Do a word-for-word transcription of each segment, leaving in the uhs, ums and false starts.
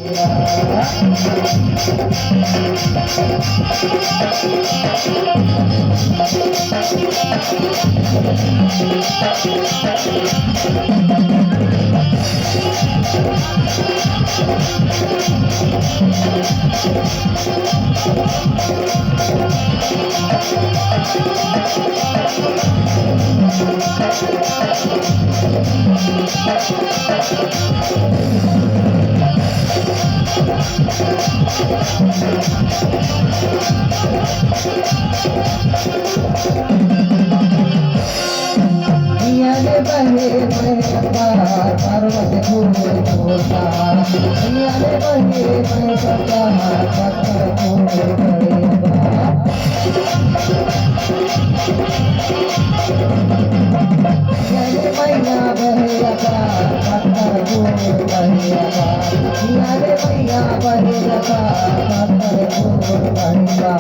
हिया ले बहे बहे अपार पर्वत फूल फूलता, हिया ले बहे बहे अपार पत्थर फूल पड़ेबा। हिया ले मैया बहे अपार पत्थर फूल पड़ेबा, हिया ले मैया बहे अपार पत्थर फूल पड़ेबा।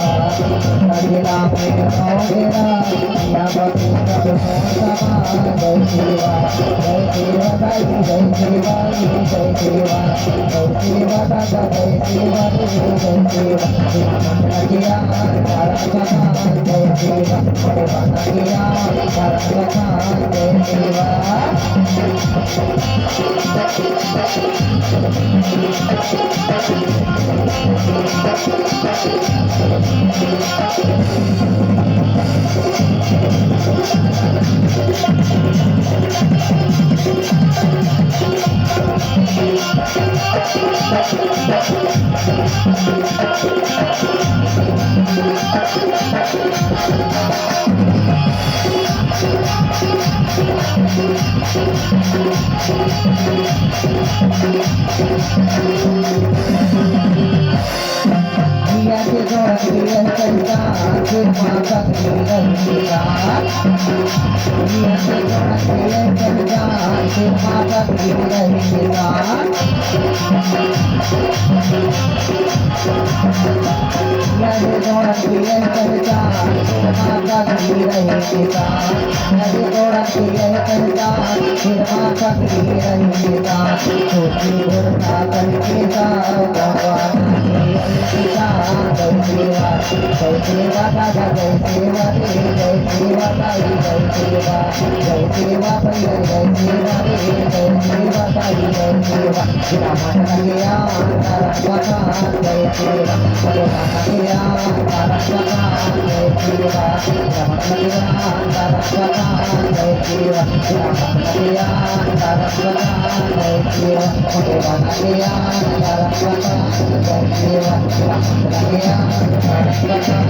अगला में कौन